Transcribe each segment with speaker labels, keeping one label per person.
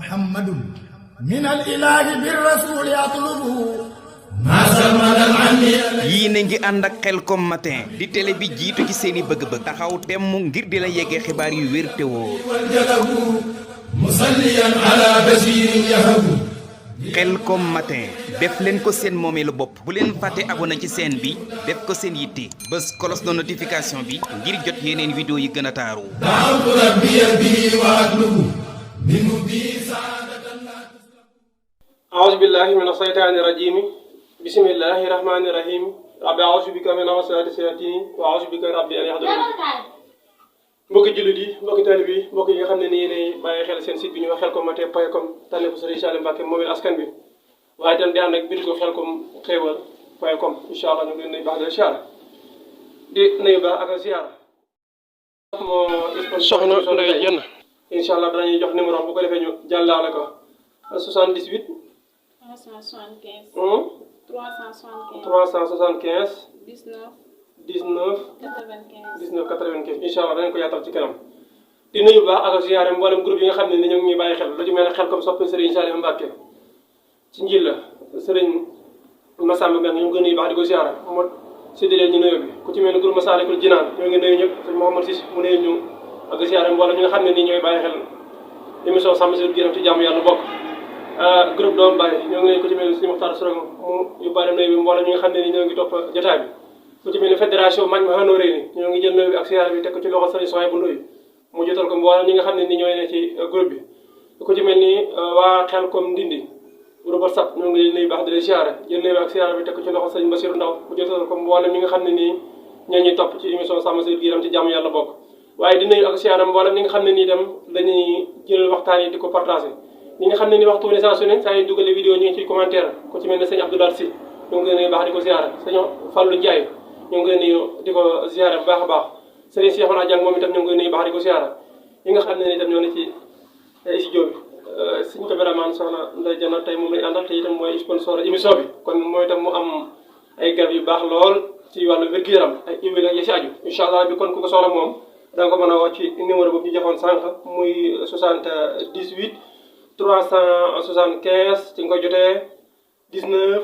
Speaker 1: محمد من الإله بالرسول يطلب
Speaker 2: yii na ngi ànd ak Khelcom matin di télé bi jiitu ci seeni bëgg-bëgg taxaw temm ngir di la yeggee xibaar yu wér te wóor
Speaker 1: musalliyan ala basirin yahabu
Speaker 2: Khelcom matin def leen ko seen moomeelu bopp bu leen fàtte abonné ci chaîne bi def ko seen yitte bés cloche de notification bi ngir jot yeneen vidéo yi gën a taaru
Speaker 1: da'awtu rabbiya bihi wa atlubu minhu bi saadatan la
Speaker 3: أعوذ بالله من الشيطان الرجيم بسم الله الرحمن الرحيم ربي أعوذ بك من وسوسة الشياطين وأعوذ بك ربي أن يحضرون mbokki jullit yi mbokki taalibe yi mbokk yi nga xam ne nii yéenay bàyyi xel seen site bi ñu wax khelcom-matin.com tànne ko Serigne Saliou Mbacké moomeel askan bi waaye itam di ànd ak biir ko khelcom-xéewal.com incha allah ñu ngi leen nuyu baax di siyaara di nuyu baax ak siyaara moo soxna Ndeye Diène incha allah danañuy jox numéro bu ko defee ñu jàllale ko 78
Speaker 4: 375.
Speaker 3: 375
Speaker 4: 19.
Speaker 3: 19
Speaker 4: 95.
Speaker 3: 19 95 incha allah danañ ko yaatal ci kanam di nuyu bu baax ak ziyaare mboolem groupe yi nga xam ne ni ñu ngi ñuy bàyyi xel lu ci mel ne Khelcom soppe Serigne Saliou Mbacké ci njiit la Serigne Massamba Mbengue ñu ngi ko nuyu baax di ko ziyaare moo séddi leen ñu nuyu bi ku ci mel ne groupe Massalikul Jinaan ñoo ngi nuyu ñëpp sëñ Mouhamed Cissé mu nuyu ñu ak ziyaare mboolem ñi nga xam ne nii ñooy bàyyi xel émission Sàmm Sa Diine ci jàmm yàlla bokk groupe doomu Baye ñoo ngi nuyu ku ci mel ne sëñ Mokhtar Sorong mu yóbbaale nuyu bi mboolem ñi nga xam ne nii ñoo ngi topp jotaay bi ku ci mel ni fédération mañ ma xanoo réy ni ñoo ngi jël nuyu bi ak siyaar bi teg ko ci loxo Serigne Soye bu Ndoye mu jotal ko mboolem ñi nga xam ne ni ñooy ne ci groupe bi ku ci mel ni waa Khelcom Ndindi groupe WhatsApp ñoo ngi leen nuyu baax di leen siyaare jël nuyu bi ak siyaar bi teg ko ci loxo Serigne Bassirou Ndaw mu jotal ko mboolem ñi nga xam ne nii ñoo ñuy topp ci émission Sàmm Sa Diine ci jàmm yàlla bokk waaye di nuyu ak siyaare mboolem ñi nga xam ne nii itam dañuy jël waxtaan yi di ko partagé ñi nga xam ne ni waxtu ne saa su ne saa yu dugalee vidéo ñu ngi ciy commentaire ku ci mel ne sëñ Abdoulaye Sy ñoo ngi leen nuyu baax di ko siyaare sëñ Fallou Ndiaye ñu ngi koy nuyu di ko ziare bu baax a baax Serigne Cheikhouna Dieng moom itam ñu ngi koy nuyu baax di ko ziare ñi nga xam ne itam ñoo ne ci studio bi suñu caméraman soxna Ndeye Diène tey moom lañu àndal te itam mooy sponsor émission bi kon mooy itam mu am ay garab yu baax lool ci wàllu wér-gu-yaram ay huile ak ya si aju incha allah bi kon ku ko soxla moom da nga ko mën a woo ci numéro boobu ñu joxoon sànq muy 78 375 ci nga koy jotee 19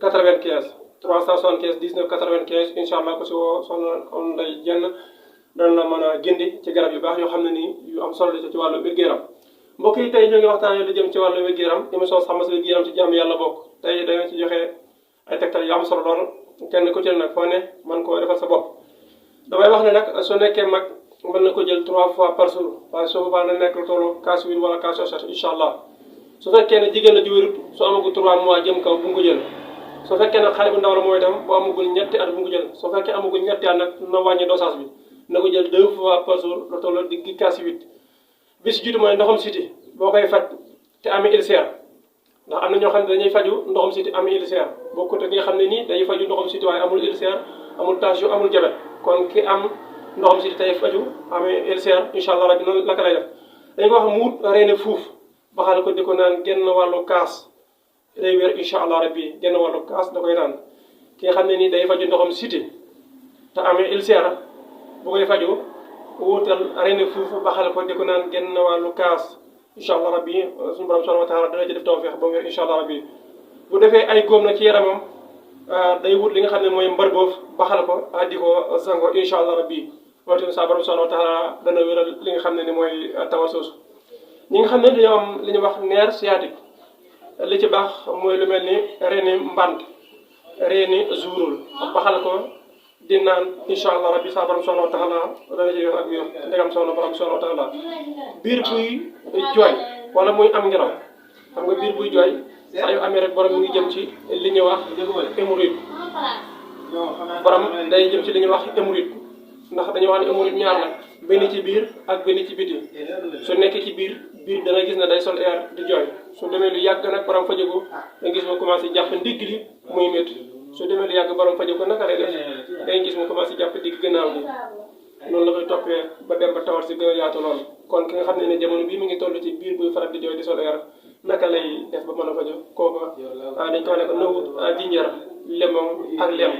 Speaker 3: 95 375 19 95 incha allah ko si woo soxna Ndeye Diène dana la mën a gindi ci garab yu baax yoo xam ne nii yu am solo la ci wàllu wér-gu-yaram mbokk yi tey ñoo ngi waxtaanee lu jëm ci wàllu wér-gu-yaram émission Sàmm Sa Diine ci jàmm yàlla bokk tey dañoo ci joxe ay tegtal yu am solo lool kenn ku ci nag foo ne mën koo defal sa bopp. damay wax ne nag soo nekkee mag mën na ko jël 3 fois par jour waaye soo boobaa na nekk lu tollu kaas huile wala kaas sachet incha allah su fekkee ne jigéen la ju wérut su amagul 3 mois jëm kaw bu mu ko jël. soo fekkee nag xale bu ndaw la mooy itam bu amagul ñetti at bu mu ko jël soo fekkee amagul ñetti at nag na wàññi dosage bi na ko jël 2 fois par jour lu toll digg kaas 8 bi si jiitu mooy ndoxam siti boo koy faj te amee ulcère ndax am na ñoo xam ne dañuy faju ndoxam siti amee ulcère bokkut ak nga xam ne nii dañuy faju ndoxam siti waaye amul ulcère amul tension amul diabète kon ki am ndoxam siti tey faju amee ulcère incha allah rabbi noonu naka lay def dañ ko wax mu wut reene fuuf baxal ko di ko naan genn wàllu kaas day wér incha allah rabbi genn wàllu kaas da koy naan ki nga xam ne nii day faju ndoxam siti te amee ulcère bu koy faju wuutal reene fuuf baxal ko di ko naan genn wàllu kaas incha allah rabbi suñu borom subhanahu wa taala dana ci def tawfeex ba mu wér incha allah rabbi bu defee ay góom na ci yaramam day wut li nga xam ne mooy mbar boof baxal ko di ko sango incha allah rabbi mooy tamit sa borom subhanahu wa taala dana wéral li nga xam ne ni mooy tawal soosu ñi nga xam ne dañoo am li ñuy wax nerf sciatique li ci baax mooy lu mel ni reeni mbant reeni zuurul baxal ko di naan incha allah rabbi sa borom subhanahu wa taala dana ci yor ak yor ndegam soxna borom subhanahu wa taala biir buy jooy wala muy am ngelaw xam nga biir buy jooy saa yu amee rek borom mi ngi jëm ci li ñuy wax hémorroïde borom day jëm ci li ñuy wax hémorroïde ndax dañuy wax ne hémorroïde ñaar la benn ci biir ak benn ci biti su nekkee ci biir dana gis ne day sol air di jooy su demee lu yàgg nag borom fajagu da gis mu commencé jàpp ndigg li muy métti su demee lu yàgg borom fajagu naka lay def day gis mu commencé jàpp digg gannaaw li noonu la koy toppee ba dem ba tawat si gën a yaatu lool kon ki nga xam ne jamono bii mi ngi toll ci biir buy faral di jooy di sol air naka lay def ba mën a fajo kooku dañ ko wax ne ko nawut jinjeer lemon ak lem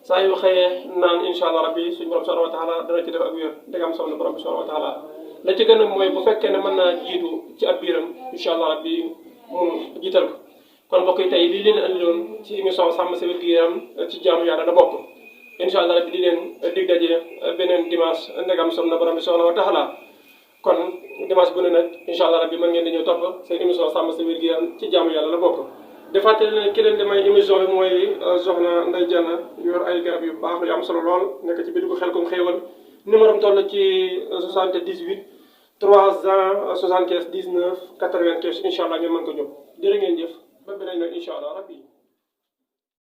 Speaker 3: saa yu xëyee naan incha allah rabbi suñu borom subhanahu wa taala dana ci def ak wér ndegam soxna borom subhanahu wa taala la ci gën a mooy bu fekkee ne mën naa jiitu ci ab biiram incha allah rabbi mu jiital ko kon mbokk yi tey lii leen andi doon ci émission sàmm sa wér-gu-yaram ci jaamu yàlla la bokk incha allah rabbi di leen dig daje beneen dimanche ndegam som na borom bi subhanahu wa taala kon dimanche bu ne nag incha allah rabbi mën ngeen di ñëw topp seen émission sàmm sa wér-gu-yaram ci jaamu yàlla la bokk di fàttali ne ki leen di may émission bi mooy soxna Ndeye Diana yor ay garab yu baax yu am solo lool nekk ci biir gu Xelcom xéewal numéro am toll ci 78 375 19 95 incha allah ngeen mën ko jóg jërë ngeen jëf ba beneen nag incha allah rabbi